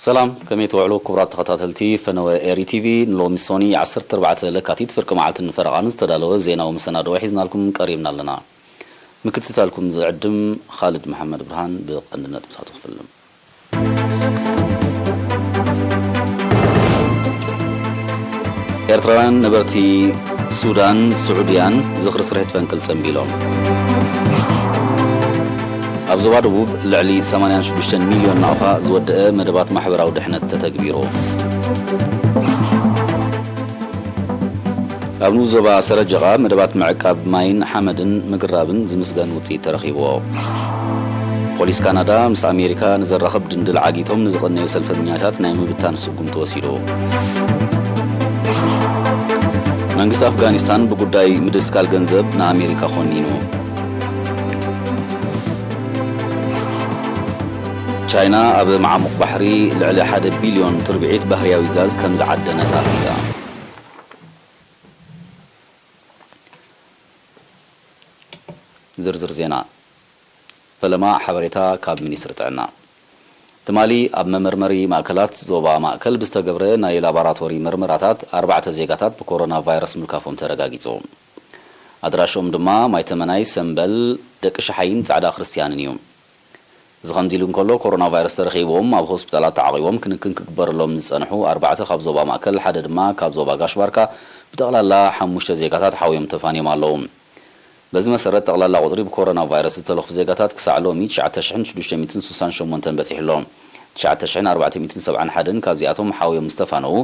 ሰላም፣ ከመይ ትውዕሉ ክቡራት ተኸታተልቲ ፈነወ ኤሪ ቲቪ? ንሎሚ ሶኒ ዓሰርተ ኣርባዕተ ለካቲት ፍርቂ መዓልትን ፈረቓን ዝተዳለወ ዜናዊ መሰናድኦ ሒዝናልኩም ቀሪብና ኣለና። ምክትታልኩም ዝዕድም ኻልድ መሓመድ ብርሃን። ብቐንዲ ነጥብታቱ ክፍልም። ኤርትራውያን ነበርቲ ሱዳን፣ ስዑድያን ዝኽሪ ስርሒት ፈንቅል ጸንቢሎም። ኣብ ዞባ ደቡብ ልዕሊ ሰማንያን ሽዱሽተን ሚልዮን ናቕፋ ዝወደአ መደባት ማሕበራዊ ድሕነት ተተግቢሩ። ኣብ ንኡስ ዞባ ሰረጀቓ መደባት ምዕቃብ ማይን ሓመድን ምግራብን ዝምስገን ውጽኢት ተረኺብዎ። ፖሊስ ካናዳ ምስ ኣሜሪካ ንዘራኽብ ድንድል ዓጊቶም ንዝቐነዩ ሰልፈኛታት ናይ ምብታን ስጉምቲ ወሲዱ። መንግስቲ ኣፍጋኒስታን ብጉዳይ ምድስካል ገንዘብ ንኣሜሪካ ኮኒኑ። ቻይና ኣብ መዓሙቕ ባሕሪ ልዕሊ ሓደ ቢልዮን ትርብዒት ባህርያዊ ጋዝ ከም ዝዓደነት ኣፍሊጣ። ዝርዝር ዜና። ፈለማ ሓበሬታ ካብ ሚኒስትሪ ጥዕና። ትማሊ ኣብ መመርመሪ ማእከላት ዞባ ማእከል ብዝተገብረ ናይ ላቦራቶሪ መርመራታት ኣርባዕተ ዜጋታት ብኮሮና ቫይረስ ምልካፎም ተረጋጊጹ። ኣድራሾም ድማ ማይተመናይ ሰምበል ደቂ ሸሓይን ጻዕዳ ክርስትያንን እዩ። እዚ ከምዚ ኢሉ እንከሎ፣ ኮሮና ቫይረስ ተረኺብዎም ኣብ ሆስፒታላት ተዓቒቦም ክንክን ክግበረሎም ዝጸንሑ ኣርባዕተ ካብ ዞባ ማእከል፣ ሓደ ድማ ካብ ዞባ ጋሽ ባርካ፣ ብጠቕላላ ሓሙሽተ ዜጋታት ሓውዮም ተፋንዮም ኣለዉ። በዚ መሰረት፣ ጠቕላላ ቁጽሪ ብኮሮና ቫይረስ ዝተለኽፉ ዜጋታት ክሳዕ ሎሚ ትሽዓተ ሽሕን ሽዱሽተ ሚእትን ስሳን ሸሞንተን በጺሑ ኣሎ። ትሽዓተ ሽሕን ኣርባዕተ ሚእትን ሰብዓን ሓደን ካብዚኣቶም ሓውዮም ዝተፋነዉ፣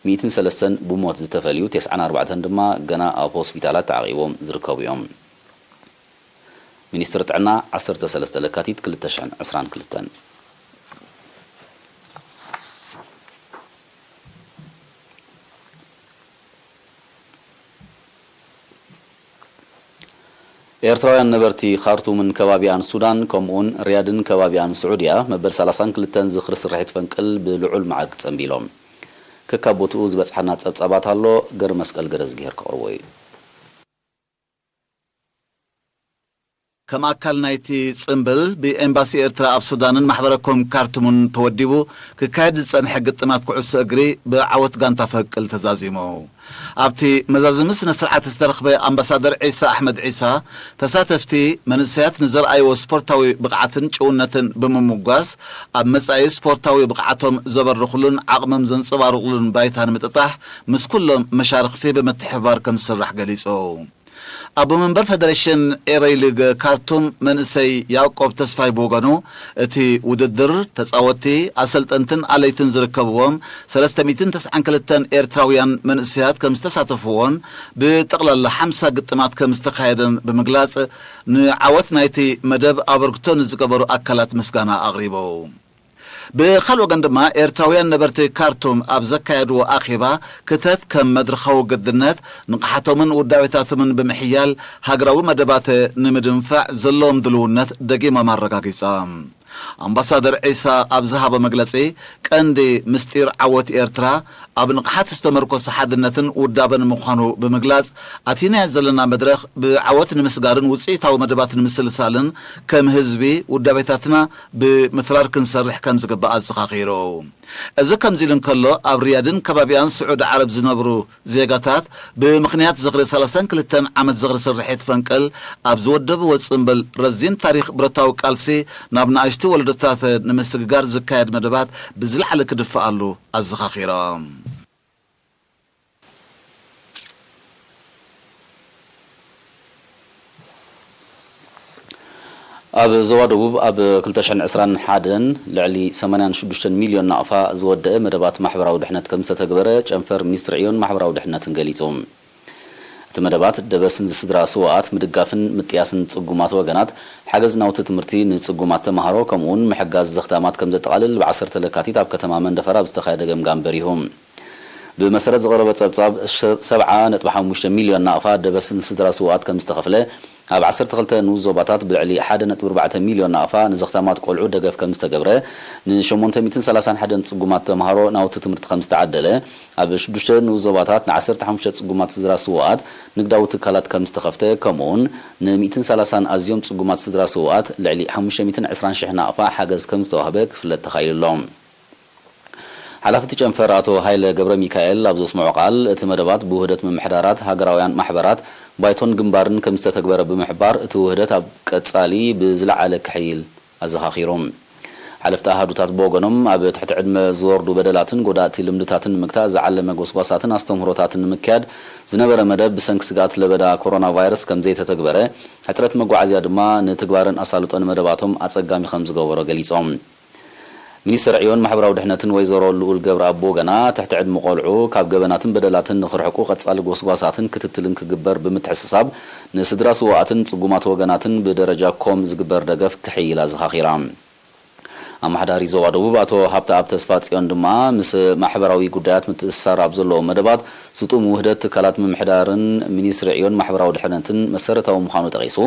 ሚእትን ሰለስተን ብሞት ዝተፈልዩ፣ ተስዓን ኣርባዕተን ድማ ገና ኣብ ሆስፒታላት ተዓቒቦም ዝርከቡ እዮም። ሚኒስትሪ ጥዕና፣ ዓሰርተ ሰለስተ ለካቲት ክልተ ሽሕን ዕስራን ክልተን። ኤርትራውያን ነበርቲ ካርቱምን ከባቢኣን ሱዳን፣ ከምኡውን ሪያድን ከባቢኣን ስዑድያ፣ መበል ሰላሳን ክልተን ዝኽሪ ስርሒት ፈንቅል ብልዑል መዓርግ ጸንቢሎም። ከካብ ቦትኡ ዝበጽሓና ጸብጻባት ኣሎ፣ ገረ መስቀል ገረዝግሄር ከቕርቦ እዩ። ከም ኣካል ናይቲ ጽምብል፣ ብኤምባሲ ኤርትራ ኣብ ሱዳንን ማሕበረ ኮም ካርቱምን ተወዲቡ ክካየድ ዝጸንሐ ግጥማት ኩዕሶ እግሪ ብዓወት ጋንታ ፈንቅል ተዛዚሙ። ኣብቲ መዛዘሚ ስነ ስርዓት ዝተረኽበ ኣምባሳደር ዒሳ ኣሕመድ ዒሳ፣ ተሳተፍቲ መንእሰያት ንዘርኣይዎ ስፖርታዊ ብቕዓትን ጭውነትን ብምምጓስ፣ ኣብ መጻኢ ስፖርታዊ ብቕዓቶም ዘበርኽሉን ዓቕሞም ዘንጸባርቑሉን ባይታ ንምጥጣሕ ምስ ኩሎም መሻርኽቲ ብምትሕብባር ከም ዝስራሕ ገሊጹ። ኣቦ መንበር ፈደሬሽን ኤረይ ሊግ ካርቱም መንእሰይ ያዕቆብ ተስፋይ ብወገኑ፣ እቲ ውድድር ተጻወትቲ፣ ኣሰልጠንትን ኣለይትን ዝርከብዎም ሰለስተ ሚእትን ተስዓን ክልተን ኤርትራውያን መንእሰያት ከም ዝተሳተፍዎን ብጠቕላላ ሓምሳ ግጥማት ከም ዝተኻየደን ብምግላጽ፣ ንዓወት ናይቲ መደብ ኣበርክቶ ንዝገበሩ ኣካላት ምስጋና ኣቕሪቡ። ብኻልእ ወገን ድማ፣ ኤርትራውያን ነበርቲ ካርቱም ኣብ ዘካየድዎ ኣኼባ፣ ክተት ከም መድረኻዊ ግድነት፣ ንቕሓቶምን ውዳቤታቶምን ብምሕያል፣ ሃገራዊ መደባት ንምድንፋዕ ዘለዎም ድልውነት ደጊሞም ኣረጋጊጾም። ኣምባሳደር ዒሳ ኣብ ዝሃቦ መግለጺ፣ ቀንዲ ምስጢር ዓወት ኤርትራ፣ ኣብ ንቕሓት ዝተመርኮሰ ሓድነትን ውዳበን ምዃኑ ብምግላጽ፣ ኣቲናዮ ዘለና መድረኽ ብዓወት ንምስጋርን ውጽኢታዊ መደባት ንምስልሳልን ከም ህዝቢ ውዳቤታትና ብምትራር ክንሰርሕ ከም ዝግባእ ኣዘኻኺሩ። እዚ ከምዚ ኢሉ እንከሎ፣ ኣብ ሪያድን ከባቢኣን ስዑዲ ዓረብ ዝነብሩ ዜጋታት ብምኽንያት ዝኽሪ ሰላሳን ክልተን ዓመት ዝኽሪ ስርሒት ፈንቅል ኣብ ዝወደብዎ ጽምብል ረዚን ታሪኽ ብረታዊ ቃልሲ ናብ ንኣሽቱ ወለዶታት ንምስግጋር ዝካየድ መደባት ብዝለዓለ ክድፈኣሉ ኣዘኻኺሮም። ኣብ ዞባ ደቡብ ኣብ ክልተ ሽሕን ዕስራን ሓደን ልዕሊ ሰማንያን ሽዱሽተን ሚልዮን ናቕፋ ዝወደአ መደባት ማሕበራዊ ድሕነት ከም ዝተተግበረ ጨንፈር ሚኒስትሪ ዕዮን ማሕበራዊ ድሕነትን ገሊጹ። እቲ መደባት ደበስ ንስድራ ስውኣት ምድጋፍን ምጥያስን ጽጉማት ወገናት፣ ሓገዝ ናውቲ ትምህርቲ ንጽጉማት ተማሃሮ፣ ከምኡውን ምሕጋዝ ዘኽታማት ከም ዘጠቓልል ብ ዓሰርተ ለካቲት ኣብ ከተማ መንደፈራ ኣብ ዝተኻየደ ገምጋም በሪሁ። ብመሰረት ዝቐረበ ጸብጻብ፣ ሸ-፣ ሰብዓ ነጥቢ ሓሙሽተ ሚልዮን ናቕፋ ደበስ ንስድራ ስውኣት ከም ዝተኸፍለ፣ ኣብ ዓሰርተ ክልተ ንኡስ ዞባታት ብልዕሊ ሓደ ነጥቢ ኣርባዕተ ሚልዮን ናቕፋ ንዘኽታማት ቆልዑ ደገፍ ከም ዝተገብረ፣ ንሸሞንተ ሚእትን ሰላሳን ሓደን ጽጉማት ተምሃሮ ናውቲ ትምህርቲ ከም ዝተዓደለ፣ ኣብ ሽዱሽተ ንኡስ ዞባታት ንዓሰርተ ሓሙሽተ ጽጉማት ስድራ ስውኣት ንግዳዊ ትካላት ከም ዝተኸፍተ፣ ከምኡውን ንሚእትን ሰላሳን ኣዝዮም ጽጉማት ስድራ ስውኣት ልዕሊ ሓሙሽተ ሚእትን ዕስራን ሽሕ ናቕፋ ሓገዝ ከም ዝተዋህበ ክፍለጥ ተኻኢሉ ኣሎ። ሓላፊ እቲ ጨንፈር ኣቶ ሃይለ ገብረ ሚካኤል ኣብ ዘስምዖ ቃል፣ እቲ መደባት ብውህደት ምምሕዳራት፣ ሃገራውያን ማሕበራት፣ ባይቶን ግንባርን ከም ዝተተግበረ ብምሕባር፣ እቲ ውህደት ኣብ ቀጻሊ ብዝለዓለ ክሕይል ኣዘኻኺሩ። ሓለፍቲ ኣሃዱታት ብወገኖም፣ ኣብ ትሕቲ ዕድመ ዝወርዱ በደላትን ጎዳእቲ ልምድታትን ንምግታእ ዝዓለመ ጎስጓሳትን ኣስተምህሮታትን ንምክያድ ዝነበረ መደብ ብሰንኪ ስግኣት ለበዳ ኮሮና ቫይረስ ከም ዘይተተግበረ፣ ሕጽረት መጓዓዝያ ድማ ንትግባረን ኣሳልጦን መደባቶም ኣጸጋሚ ከም ዝገበሮ ገሊጾም። ሚኒስትር ዕዮን ማሕበራዊ ድሕነትን ወይዘሮ ልኡል ገብረኣብ ብወገና፣ ትሕቲ ዕድመ ቆልዑ ካብ ገበናትን በደላትን ንኽርሕቁ ቀጻሊ ጎስጓሳትን ክትትልን ክግበር ብምትሕስሳብ፣ ንስድራ ስውኣትን ጽጉማት ወገናትን ብደረጃ ኮም ዝግበር ደገፍ ክሕይል ኣዘኻኺራ። ኣመሓዳሪ ዞባ ደቡብ ኣቶ ሃብተኣብ ተስፋጽዮን ድማ፣ ምስ ማሕበራዊ ጉዳያት ምትእስሳር ኣብ ዘለዎ መደባት፣ ስጡም ውህደት ትካላት ምምሕዳርን ሚኒስትሪ ዕዮን ማሕበራዊ ድሕነትን መሰረታዊ ምዃኑ ጠቒሱ፣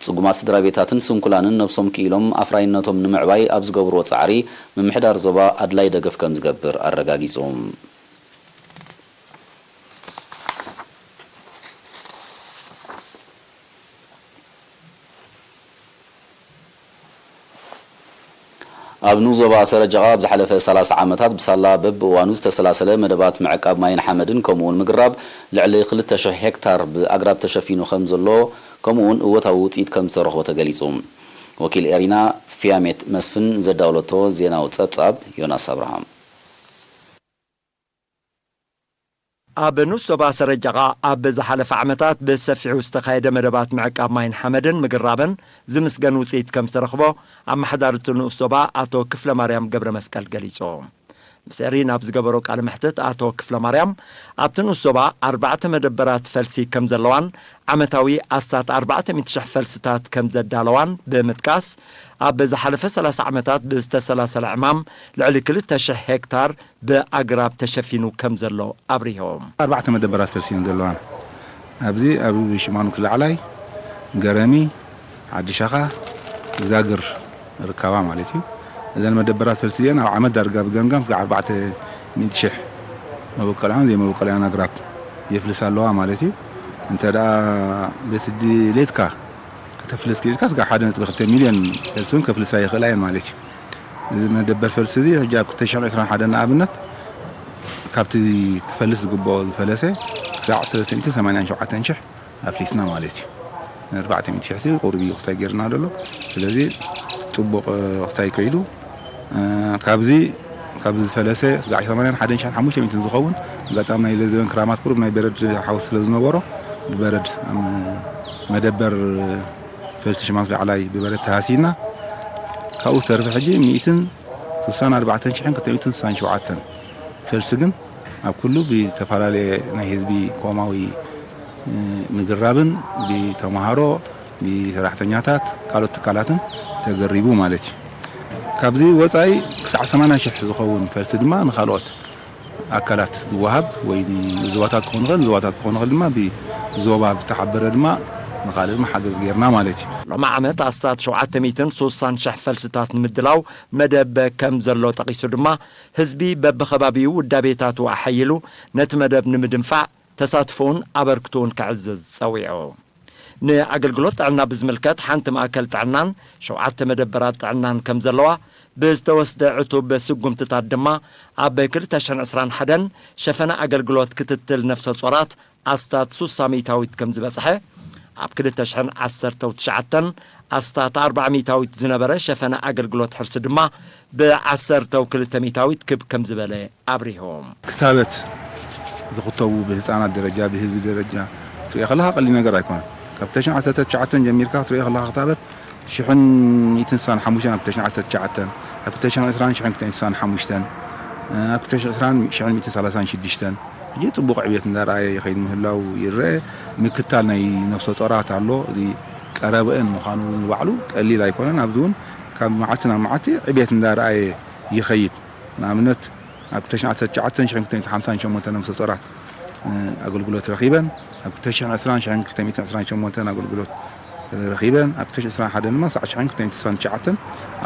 ጽጉማት ስድራ ቤታትን ስንኩላንን ነብሶም ክኢሎም ኣፍራይነቶም ንምዕባይ ኣብ ዝገብርዎ ጻዕሪ፣ ምምሕዳር ዞባ ኣድላይ ደገፍ ከም ዝገብር ኣረጋጊጹ። ኣብ ንኡስ ዞባ ሰረጀቓ ኣብ ዝሓለፈ ሰላሳ ዓመታት ብሳላ በብእዋኑ ዝተሰላሰለ መደባት ምዕቃብ ማይን ሓመድን ከምኡውን ምግራብ ልዕሊ ክልተ ሽሕ ሄክታር ብኣግራብ ተሸፊኑ ከም ዘሎ፣ ከምኡውን እወታዊ ውፅኢት ከም ዝተረኽቦ ተገሊፁ። ወኪል ኤሪና ፊያሜት መስፍን ዘዳወለቶ ዜናዊ ጸብጻብ ዮናስ ኣብርሃም። ኣብ ንኡስ ዞባ ሰረጃቓ ኣብ ዝሓለፈ ዓመታት ብሰፊሑ ዝተኻየደ መደባት ምዕቃብ ማይን ሓመድን ምግራብን ዝምስገን ውፅኢት ከም ዝተረኽቦ ኣመሓዳሪ እቲ ንኡስ ዞባ ኣቶ ክፍለ ማርያም ገብረ መስቀል ገሊጹ። ምስ ኤሪ ናብ ዝገበሮ ቃለ መሕትት ኣቶ ክፍለ ማርያም ኣብቲ ንኡስ ዞባ ኣርባዕተ መደበራት ፈልሲ ከም ዘለዋን ዓመታዊ ኣስታት ኣርባዕተ ሚእቲ ሽሕ ፈልስታት ከም ዘዳለዋን ብምጥቃስ ኣብ ዝሓለፈ ሰላሳ ዓመታት ብዝተሰላሰለ ዕማም ልዕሊ ክልተ ሽሕ ሄክታር ብኣግራብ ተሸፊኑ ከም ዘሎ ኣብሪሆም። ኣርባዕተ መደበራት ፈልሲ እየን ዘለዋን። ኣብዚ ኣብ ሽማኑ ክላዕላይ፣ ገረሚ፣ ዓዲ ሸኻ፣ ዛግር ርካባ ማለት እዩ። እዘን መደበራት ፈልሲ እዚአን ኣብ ዓመት ዳርጋ ብገምጋም ክሳዕ ኣርባዕተ ሚእቲ ሽሕ መበቆልያን ዘይመበቆልያን ኣግራብ የፍልሳ ኣለዋ ማለት እዩ። እንተ ደኣ በቲ ድሌትካ ከተፍልስ ክኢልካ፣ እስካብ ሓደ ነጥቢ ክልተ ሚልዮን ፈልሲ እውን ከፍልሳ ይኽእላ እየን ማለት እዩ። እዚ መደበር ፈልሲ እዚ ሕጂ ኣብ ክልተ ሽሕን ዕስራን ሓደን ንኣብነት፣ ካብቲ ክፈልስ ዝግብኦ ዝፈለሰ ክሳዕ ሰለስተ ሚእትን ሰማንያን ሸውዓተን ሽሕ ኣፍሊስና ማለት እዩ። ኣርባዕተ ሚእቲ ሽሕ ቁሩብ እዩ ክታይ ጌርና ዘሎ። ስለዚ ጽቡቕ፣ እ፣ ክታይ ከይዱ፣ እ፣ ካብዚ፣ ካብዚ ዝፈለሰ ክሳዕ ሰማንያን ሓደን ሽሕን ሓሙሽተ ሚእትን ዝኸውን፣ ኣጋጣሚ ናይ ለዘበን ክራማት ቁሩብ ናይ በረድ ሓውስ ስለ ዝነበሮ፣ ብበረድ ኣብ መደበር ፈልሲ ሽማት ላዕላይ ብበረድ ተሃሲና። ካብኡ ዝተርፈ ሕጂ ሚእትን ስሳን ኣርባዕተን ሽሕን ክልተ ሚእትን ስሳን ሸውዓተን ፈልሲ ግን ኣብ ኩሉ ብዝተፈላለየ ናይ ህዝቢ ኮማዊ፣ እ፣ ምግራብን ብተምሃሮ፣ ብሰራሕተኛታት፣ ካልኦት ትካላትን ተገሪቡ ማለት እዩ። ካብዚ ወጻኢ ክሳዕ ሰማንያ ሽሕ ዝኸውን ፈልሲ ድማ ንኻልኦት ኣካላት ዝወሃብ ወይ ንዞባታት ክኾን ይኽእል፣ ንዞባታት ክኾን ይኽእል ድማ ብዞባ ዝተሓበረ ድማ ንኻልእ ድማ ሓገዝ ጌርና ማለት እዩ። ሎሚ ዓመት ኣስታት ሸውዓተ ሚእትን ስሳን ሽሕ ፈልስታት ንምድላው መደብ ከም ዘሎ ጠቒሱ ድማ፣ ህዝቢ በብኸባቢኡ ውዳቤታቱ ኣሐይሉ ነቲ መደብ ንምድንፋዕ ተሳትፎኡን ኣበርክቶኡን ከዕዝዝ ጸዊዑ። ንኣገልግሎት ጥዕና ብዝምልከት ሓንቲ ማእከል ጥዕናን ሸውዓተ መደበራት ጥዕናን ከም ዘለዋ፣ ብዝተወስደ ዕቱብ ስጉምትታት ድማ ኣብ ክልተ ሽሕን ዕስራን ሓደን ሸፈነ ኣገልግሎት ክትትል ነፍሰ ጾራት ኣስታት ሱሳ ሚእታዊት ከም ዝበጽሐ፣ ኣብ ክልተ ሽሕን ዓሰርተው ትሽዓተን ኣስታት ኣርብዓ ሚእታዊት ዝነበረ ሸፈነ ኣገልግሎት ሕርሲ ድማ ብዓሰርተው ክልተ ሚእታዊት ክብ ከም ዝበለ ኣብሪሆም። ክታበት ዝኽተቡ ብህፃናት ደረጃ፣ ብህዝቢ ደረጃ ክትሪኦ ከለኻ ቀሊል ነገር ኣይኮነን። ካብ ክልተ ሽሕን ዓሰርተ ትሽዓተን ጀሚርካ ክትሪኦ ከለኻ ክታበት ሽሕን ሚእትን ስሳን ሓሙሽተን ኣብ ክልተ ሽሕን ዓሰርተ ትሽዓተን፣ ኣብ ክልተ ሽሕን ዕስራን ሽሕን ክልተ ሚእትን ስሳን ሓሙሽተን፣ ኣብ ክልተ ሽሕን ዕስራን ሽሕን ሚእትን ሰላሳን ሽዱሽተን፣ ሕጂ ጽቡቕ ዕብየት እንዳረኣየ ይኸይድ ምህላው ይረአ። ምክታል ናይ ነፍሰ ጾራት ኣሎ። እዚ ቀረበአን ምዃኑ ንባዕሉ ቀሊል ኣይኮነን። ኣብዚ እውን ካብ መዓልቲ ናብ መዓልቲ ዕብየት እንዳረኣየ ይኸይድ። ንኣብነት ኣብ ክልተ ሽሕን ዓሰርተ ትሽዓተን ሽሕን ክልተ ሚእትን ሓምሳን ሸሞንተን ነፍሰ ጾራት፣ እ፣ ኣገልግሎት ረኺበን፣ ኣብ ክልተ ሽሕን ዕስራን ሽሕን ክልተ ሚእትን ዕስራን ሸሞንተን ኣገልግሎት ረኺበን፣ ኣብ ክልተ ሽሕን ዕስራን ሓደን ድማ ክሳዕ ሽሕን ክልተ ሚእትን ስሳን ትሽዓተን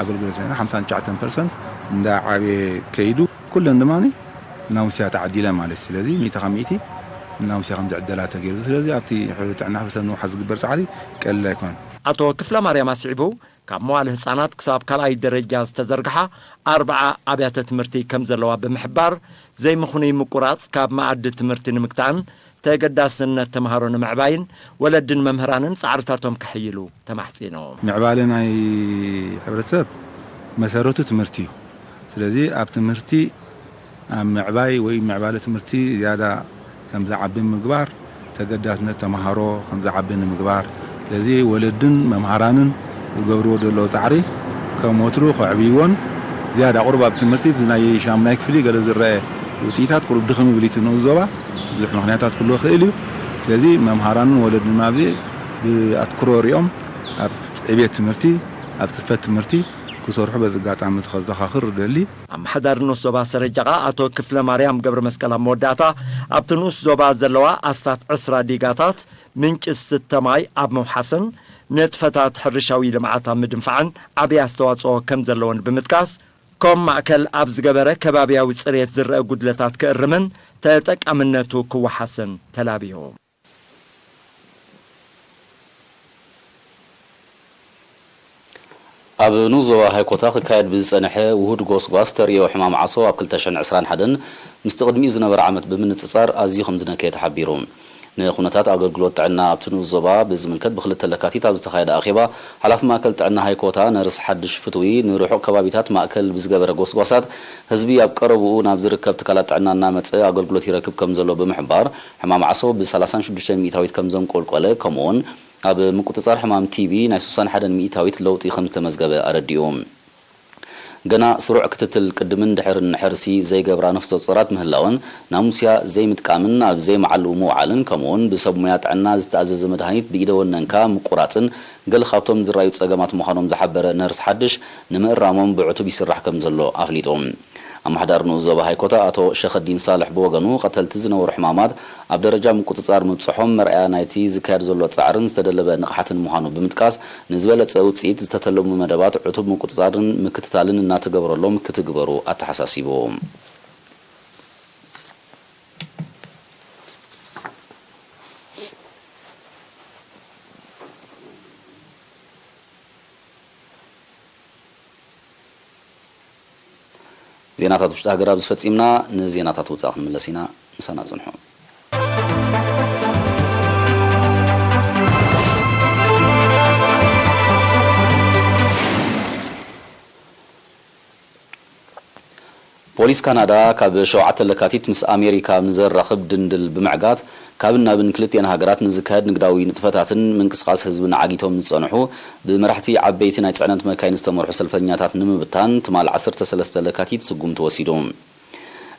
ኣገልግሎት ረኺበን፣ ሓምሳን ትሽዓተን ፐርሰንት እንዳዓበየ ከይዱ፣ ኩለን ድማ ናውስያ ተዓዲለን ማለት እዩ። ስለዚ ሚእቲ ካብ ሚእቲ ናውስያ ከም ዝዕደላ ተገይሩ። ስለዚ ኣብቲ ጥዕና ሕብረተሰብ ንምውሓስ ዝግበር ጻዕሪ ቀሊል ኣይኮነን። ኣቶ ክፍለ ማርያም ኣስዒቡ፣ ካብ መዋለ ህጻናት ክሳብ ካልኣይ ደረጃ ዝተዘርግሓ ኣርብዓ ኣብያተ ትምህርቲ ከም ዘለዋ ብምሕባር፣ ዘይምኽኑይ ምቁራጽ ካብ መኣዲ ትምህርቲ ንምግታእን ተገዳስነት ተምሃሮ ንምዕባይን ወለድን መምህራንን ጻዕርታቶም ከሕይሉ ተማሕጺኑ። ምዕባለ ናይ ሕብረተሰብ መሰረቱ ትምህርቲ እዩ። ስለዚ ኣብ ትምህርቲ፣ ኣብ ምዕባይ ወይ ምዕባለ ትምህርቲ ዝያዳ ከም ዝዓቢ ምግባር፣ ተገዳስነት ተምሃሮ ከም ዝዓቢ ንምግባር፣ ስለዚ ወለድን መምሃራንን ዝገብርዎ ዘለዉ ጻዕሪ ከም ወትሩ ከዕብይዎን፣ ዝያዳ ቁሩብ ኣብ ትምህርቲ፣ እዚ ናይ ሻሙናይ ክፍሊ ገለ ዝረአ ውጽኢታት ቁሩብ ድኽም ይብል እዩ እቲ ንኡስ ዞባ። ብዙሕ ምኽንያታት ክህልዎ ይኽእል እዩ። ስለዚ መምሃራንን ወለድን ኣብዚ ብኣትኩሮ ሪኦም ኣብ ዕብየት ትምህርቲ፣ ኣብ ጽፈት ትምህርቲ ክሰርሑ በዚ ኣጋጣሚ እዚ ከዘኻኽር እደሊ። ኣመሓዳሪ ንኡስ ዞባ ሰረጃቓ ኣቶ ክፍለ ማርያም ገብረ መስቀል ኣብ መወዳእታ፣ ኣብቲ ንኡስ ዞባ ዘለዋ ኣስታት ዕስራ ዲጋታት ምንጪ ዝስተ ማይ ኣብ ምውሓስን ንጥፈታት ሕርሻዊ ልምዓት ኣብ ምድንፋዕን ዓብዪ ኣስተዋጽኦ ከም ዘለወን ብምጥቃስ፣ ኮም ማእከል ኣብ ዝገበረ ከባብያዊ ጽሬት ዝረአ ጉድለታት ክእርምን ተጠቃምነቱ ክወሓስን ተላብዩ። ኣብ ንኡስ ዞባ ሃይኮታ ክካየድ ብዝጸንሐ ውሁድ ጎስጓስ ተርእዮ ሕማም ዓሶ ኣብ ክልተ ሽሕን ዕስራን ሓደን ምስቲ ቅድሚኡ ዝነበረ ዓመት ብምንጽጻር ኣዝዩ ከም ዝነከየ ተሓቢሩ። ንኩነታት ኣገልግሎት ጥዕና ኣብቲ ንኡስ ዞባ ብዝምልከት ብክልተ ለካቲት ኣብ ዝተኻየደ ኣኼባ፣ ሓላፊ ማእከል ጥዕና ሃይኮታ ነርስ ሓድሽ ፍትዊ ንርሑቕ ከባቢታት ማእከል ብዝገበረ ጎስጓሳት፣ ህዝቢ ኣብ ቀረብኡ ናብ ዝርከብ ትካላት ጥዕና እናመጸ ኣገልግሎት ይረክብ ከም ዘሎ ብምሕባር፣ ሕማም ዓሶ ብ36% ከም ዘንቆልቆለ፣ ከምኡውን ኣብ ምቁጽጻር ሕማም ቲቢ ናይ ስሳን ሓደን ሚእታዊት ለውጢ ከም ዝተመዝገበ ኣረዲኡ። ገና ስሩዕ ክትትል ቅድምን ድሕርን ሕርሲ ዘይገብራ ነፍሰ ጾራት ምህላወን፣ ናሙስያ ዘይምጥቃምን ኣብ ዘይመዓልኡ ምውዓልን፣ ከምኡውን ብሰብ ሞያ ጥዕና ዝተኣዘዘ መድሃኒት ብኢደ ወነንካ ምቁራጽን ገለ ካብቶም ዝረኣዩ ጸገማት ምዃኖም ዝሓበረ ነርስ ሓድሽ፣ ንምእራሞም ብዕቱብ ይስራሕ ከም ዘሎ ኣፍሊጡ። ኣመሓዳሪ ንኡስ ዞባ ሃይኮታ ኣቶ ሸኸዲን ሳልሕ ብወገኑ፣ ቀተልቲ ዝነበሩ ሕማማት ኣብ ደረጃ ምቁጽጻር ምብጽሖም መርኣያ ናይቲ ዝካየድ ዘሎ ጻዕርን ዝተደለበ ንቕሓትን ምዃኑ ብምጥቃስ፣ ንዝበለጸ ውጽኢት ዝተተለሙ መደባት ዕቱብ ምቁጽጻርን ምክትታልን እናተገበረሎም ክትግበሩ ኣተሓሳሲቡ። ዜናታት ውሽጢ ሃገር ኣብዚ ፈጺምና። ንዜናታት ወጻኢ ክንምለስ ኢና። ምሳና ጽንሑ። ፖሊስ ካናዳ ካብ ሸውዓተ ለካቲት ምስ ኣሜሪካ ንዘራኽብ ድንድል ብምዕጋት፣ ካብን ናብን ክልቲኤን ሃገራት ንዝካየድ ንግዳዊ ንጥፈታትን ምንቅስቓስ ህዝብን ዓጊቶም ዝጸንሑ ብመራሕቲ ዓበይቲ ናይ ጽዕነት መካይን ዝተመርሑ ሰልፈኛታት ንምብታን፣ ትማል ዓሰርተ ሰለስተ ለካቲት ስጉምቲ ወሲዱ።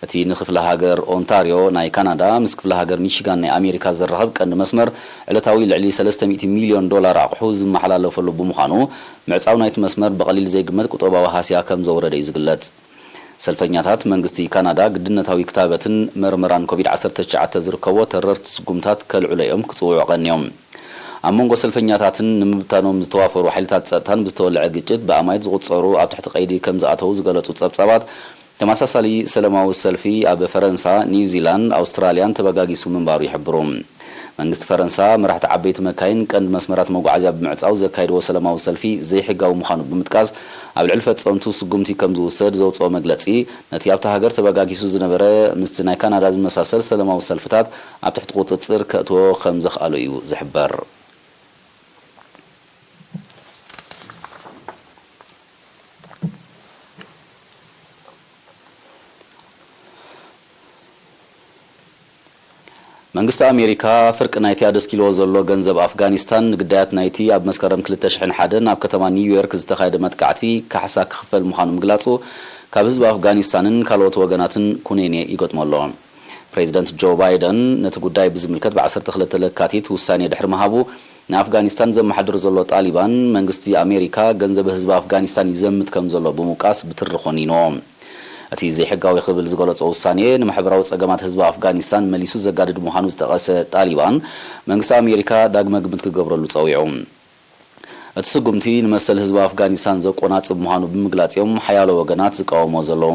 እቲ ንክፍለ ሃገር ኦንታርዮ ናይ ካናዳ ምስ ክፍለ ሃገር ሚቺጋን ናይ ኣሜሪካ ዘራኽብ ቀንዲ መስመር፣ ዕለታዊ ልዕሊ ሰለስተ ሚእቲ ሚልዮን ዶላር ኣቑሑ ዝመሓላለፈሉ ብምዃኑ፣ ምዕጻው ናይቲ መስመር ብቐሊል ዘይግመት ቁጠባዊ ሃስያ ከም ዘውረደ እዩ ዝግለጽ። ሰልፈኛታት መንግስቲ ካናዳ ግድነታዊ ክታበትን መርመራን ኮቪድ ዓሰርተ ትሽዓተ ዝርከቦ ተረርቲ ስጉምታት ከልዕሎ እዮም ክጽውዑ ቀንዮም። ኣብ መንጎ ሰልፈኛታትን ንምብታኖም ዝተዋፈሩ ሓይልታት ጸጥታን ብዝተወልዐ ግጭት ብኣማኢት ዝቑጸሩ ኣብ ትሕቲ ቀይዲ ከም ዝኣተዉ ዝገለጹ ጸብጻባት፣ ተመሳሳሊ ሰላማዊ ሰልፊ ኣብ ፈረንሳ፣ ኒውዚላንድ፣ ኣውስትራልያን ተበጋጊሱ ምንባሩ ይሕብሩ። መንግስቲ ፈረንሳ፣ መራሕቲ ዓበይቲ መካይን ቀንዲ መስመራት መጓዓዝያ ብምዕጻው ዘካየድዎ ሰላማዊ ሰልፊ ዘይሕጋዊ ምዃኑ ብምጥቃስ፣ ኣብ ልዕሊ ፈጸምቱ ስጉምቲ ከም ዝውሰድ ዘውጽኦ መግለጺ፣ ነቲ ኣብታ ሃገር ተበጋጊሱ ዝነበረ ምስቲ ናይ ካናዳ ዝመሳሰል ሰላማዊ ሰልፍታት ኣብ ትሕቲ ቁጽጽር ከእትዎ ከም ዘኽኣሎ እዩ ዝሕበር። መንግስቲ ኣሜሪካ፣ ፍርቂ ናይቲ ኣደስኪልዎ ዘሎ ገንዘብ ኣፍጋኒስታን ንግዳያት ናይቲ ኣብ መስከረም ክልተ ሽሕን ሓደን ኣብ ከተማ ኒውዮርክ ዝተኻየደ መጥቃዕቲ ካሕሳ ክኽፈል ምዃኑ ምግላጹ፣ ካብ ህዝቢ ኣፍጋኒስታንን ካልኦት ወገናትን ኩነኔ ይገጥሞ ኣሎ። ፕሬዚደንት ጆ ባይደን ነቲ ጉዳይ ብዝምልከት ብ ዓሰርተ ክልተ ለካቲት ውሳኔ ድሕሪ ምሃቡ፣ ንኣፍጋኒስታን ዘመሓድር ዘሎ ጣሊባን፣ መንግስቲ ኣሜሪካ ገንዘብ ህዝቢ ኣፍጋኒስታን ይዘምት ከም ዘሎ ብምውቃስ ብትሪ ኮኒንዎ። እቲ ዘይሕጋዊ ክብል ዝገለጾ ውሳኔ፣ ንማሕበራዊ ጸገማት ህዝቢ ኣፍጋኒስታን መሊሱ ዘጋድድ ምዃኑ ዝጠቐሰ ጣሊባን፣ መንግስቲ ኣሜሪካ ዳግመ ግምት ክገብረሉ ጸዊዑ። እቲ ስጉምቲ ንመሰል ህዝቢ ኣፍጋኒስታን ዘቆናጽብ ምዃኑ ብምግላጽ እዮም ሓያሎ ወገናት ዝቃወሞ ዘለዉ።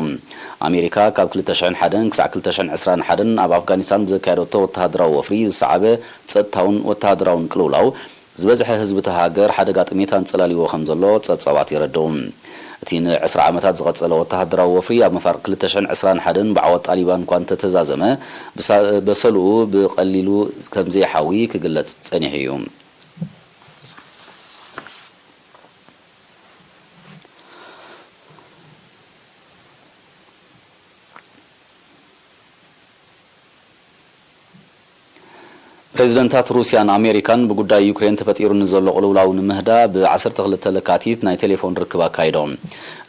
ኣሜሪካ ካብ ክልተ ሽሕን ሓደን ክሳዕ ክልተ ሽሕን ዕስራን ሓደን ኣብ ኣፍጋኒስታን ብዘካየደቶ ወተሃደራዊ ወፍሪ ዝሰዓበ ጸጥታውን ወተሃደራውን ቅልውላው፣ ዝበዝሐ ህዝቢ እታ ሃገር ሓደጋ ጥሜት ኣንጸላልይዎ ከም ዘሎ ጸብጻባት የረድኡ። እቲ ንዕስራ ዓመታት ዝቐጸለ ወተሃደራዊ ወፍሪ ኣብ መፋርቕ ክልተ ሽሕን ዕስራን ሓደን ብዓወት ጣሊባን እኳ እንተተዛዘመ፣ ብሳ-፣ በሰልኡ ብቐሊሉ ከም ዘይሓዊ ክግለጽ ጸኒሑ እዩ። ፕሬዚደንታት ሩስያን ኣሜሪካን ብጉዳይ ዩክሬን ተፈጢሩ ንዘሎ ቅልውላው ንምህዳእ ብ ዓሰርተ ክልተ ለካቲት ናይ ቴሌፎን ርክብ ኣካይዶም።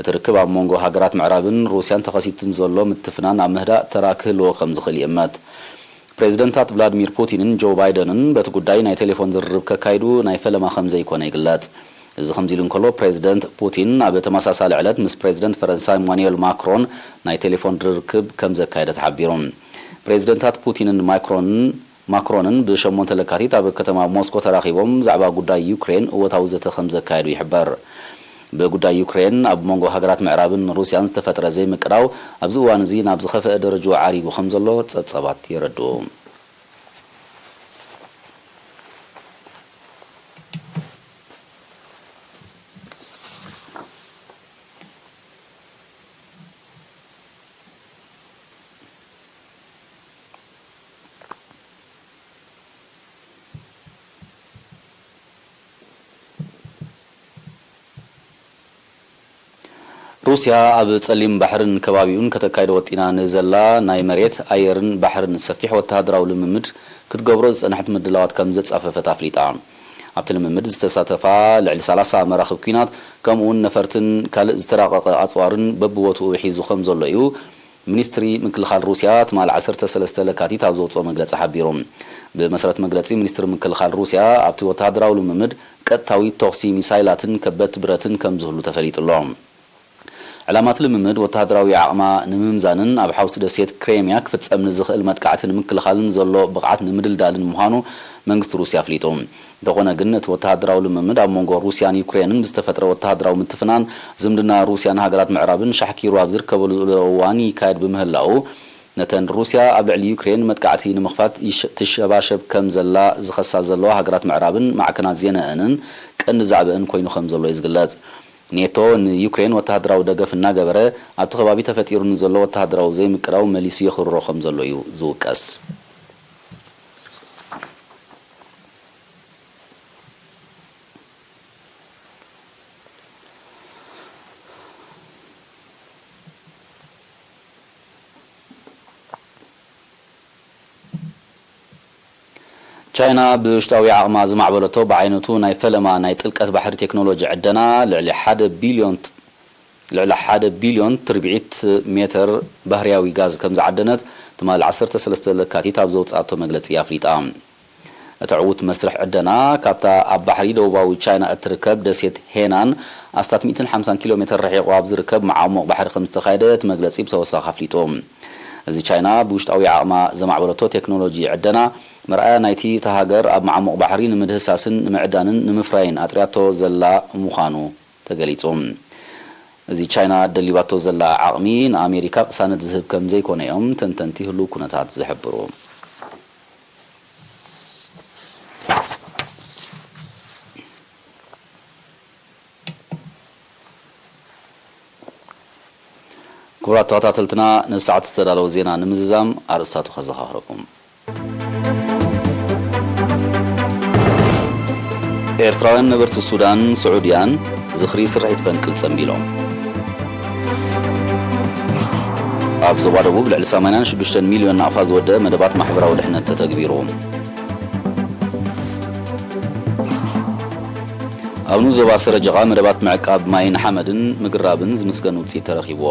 እቲ ርክብ ኣብ መንጎ ሃገራት ምዕራብን ሩስያን ተኸሲቱ ንዘሎ ምትፍናን ኣብ ምህዳእ ተራ ክህልዎ ከም ዝኽእል ይእመት። ፕሬዚደንታት ቭላድሚር ፑቲንን ጆ ባይደንን በቲ ጉዳይ ናይ ቴሌፎን ዝርርብ ከካይዱ ናይ ፈለማ ከም ዘይኮነ ይግለጽ። እዚ ከምዚ ኢሉ እንከሎ፣ ፕሬዚደንት ፑቲን ኣብ ተመሳሳሊ ዕለት ምስ ፕሬዚደንት ፈረንሳ ኢማኑኤል ማክሮን ናይ ቴሌፎን ርክብ ከም ዘካየደ ተሓቢሩ። ፕሬዚደንታት ፑቲንን ማክሮንን ማክሮንን ብሸሞንተ ለካቲት ኣብ ከተማ ሞስኮ ተራኺቦም ብዛዕባ ጉዳይ ዩክሬን እወታዊ ዘተ ከም ዘካየዱ ይሕበር። ብጉዳይ ዩክሬን ኣብ መንጎ ሃገራት ምዕራብን ሩስያን ዝተፈጥረ ዘይምቅዳው ኣብዚ እዋን እዚ ናብ ዝኸፍአ ደረጃ ዓሪጉ ከም ዘሎ ጸብጻባት የረድኡ። ሩስያ ኣብ ጸሊም ባሕርን ከባቢኡን ከተካይዶ ወጢና ንዘላ ናይ መሬት፣ ኣየርን ባሕርን ሰፊሕ ወተሃደራዊ ልምምድ ክትገብሮ ዝጸንሐት ምድላዋት ከም ዘጻፈፈት ኣፍሊጣ። ኣብቲ ልምምድ ዝተሳተፋ ልዕሊ ሰላሳ መራኽብ ኲናት፣ ከምኡውን ነፈርትን ካልእ ዝተራቐቐ ኣጽዋርን በብቦትኡ ሒዙ ከም ዘሎ እዩ ሚኒስትሪ ምክልኻል ሩስያ ትማሊ ዓሰርተ ሰለስተ ለካቲት ኣብ ዘውጽኦ መግለጺ ሓቢሩ። ብመሰረት መግለጺ ሚኒስትሪ ምክልኻል ሩስያ፣ ኣብቲ ወተሃደራዊ ልምምድ ቀጥታዊ ተኹሲ ሚሳይላትን ከበድቲ ብረትን ከም ዝህሉ ተፈሊጡ ኣሎ። ዕላማ እቲ ልምምድ ወተሃደራዊ ዓቕማ ንምምዛንን ኣብ ሓውሲ ደሴት ክሬምያ ክፍጸም ንዝኽእል መጥቃዕቲ ንምክልኻልን ዘሎ ብቕዓት ንምድልዳልን ምዃኑ መንግስቲ ሩስያ ኣፍሊጡ። እንተኾነ ግን፣ እቲ ወተሃደራዊ ልምምድ ኣብ መንጎ ሩስያን ዩክሬንን ብዝተፈጥረ ወተሃደራዊ ምትፍናን፣ ዝምድና ሩስያን ሃገራት ምዕራብን ሻሕኪሩ ኣብ ዝርከበሉ ዘሎ እዋን ይካየድ ብምህላዉ፣ ነተን ሩስያ ኣብ ልዕሊ ዩክሬን መጥቃዕቲ ንምኽፋት ይሽ-፣ ትሸባሸብ ከም ዘላ ዝኸሳ ዘለዋ ሃገራት ምዕራብን ማዕከናት ዜናኣንን ቀንዲ ዛዕባኣን ኮይኑ ከም ዘሎ እዩ ዝግለጽ። ኔቶ ንዩክሬን ወተሃደራዊ ደገፍ እናገበረ፣ ኣብቲ ከባቢ ተፈጢሩ ንዘሎ ወተሃደራዊ ዘይምቅዳው መሊሱ የኽርሮ ከም ዘሎ እዩ ዝውቀስ። ቻይና ብውሽጣዊ ዓቕማ ዝማዕበለቶ ብዓይነቱ ናይ ፈለማ ናይ ጥልቀት ባሕሪ ቴክኖሎጂ ዕደና፣ ልዕሊ ሓደ ቢልዮን፣ ልዕሊ ሓደ ቢልዮን ትርብዒት ሜተር ባህርያዊ ጋዝ ከም ዝዓደነት ትማሊ ዓሰርተ ሰለስተ ለካቲት ኣብ ዘውጽኣቶ መግለጺ ኣፍሊጣ። እቲ ዕዉት መስርሕ ዕደና፣ ካብታ ኣብ ባሕሪ ደቡባዊ ቻይና እትርከብ ደሴት ሄናን ኣስታት ሚእትን ሓምሳን ኪሎ ሜተር ርሒቑ ኣብ ዝርከብ መዓሙቕ ባሕሪ ከም ዝተኻየደ እቲ መግለጺ ብተወሳኺ ኣፍሊጡ። እዚ ቻይና ብውሽጣዊ ዓቕማ ዘማዕበለቶ ቴክኖሎጂ ዕደና፣ መርኣያ ናይቲ እታ ሃገር ኣብ መዓሙቕ ባሕሪ ንምድህሳስን ንምዕዳንን ንምፍራይን ኣጥርያቶ ዘላ ምዃኑ ተገሊጹ። እዚ ቻይና ደሊባቶ ዘላ ዓቕሚ ንኣሜሪካ ቅሳነት ዝህብ ከም ዘይኮነ እዮም ተንተንቲ ህሉው ኩነታት ዝሕብሩ። ክቡራት ተኸታተልትና፣ ንሰዓት ዝተዳለወ ዜና ንምዝዛም ኣርእስታቱ ከዘኻኽረኩም። ኤርትራውያን ነበርቲ ሱዳን፣ ስዑድያን ዝኽሪ ስርሒት ፈንቅል ጸንቢሎም። ኣብ ዞባ ደቡብ ልዕሊ ሰማንያን ሽዱሽተን ሚልዮን ናቕፋ ዝወደአ መደባት ማሕበራዊ ድሕነት ተተግቢሩ። ኣብ ንኡስ ዞባ ሰረጀቓ መደባት ምዕቃብ ማይን ሓመድን ምግራብን ዝምስገን ውጽኢት ተረኺብዎ።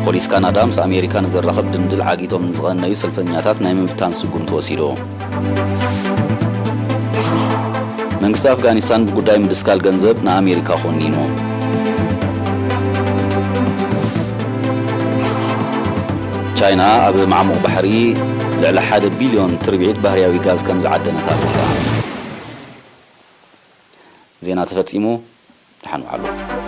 ፖሊስ ካናዳ ምስ ኣሜሪካ ንዘራኽብ ድንድል ዓጊቶም ንዝቐነዩ ሰልፈኛታት ናይ ምብታን ስጉምቲ ወሲዱ። መንግስቲ ኣፍጋኒስታን ብጉዳይ ምድስካል ገንዘብ ንኣሜሪካ ኮኒኑ። ቻይና ኣብ መዓሙቕ ባሕሪ ልዕሊ ሓደ ቢልዮን ትርብዒት ባህርያዊ ጋዝ ከም ዝዓደነት ኣፍሊጣ። ዜና ተፈጺሙ። ደሓን ዋዕሉ።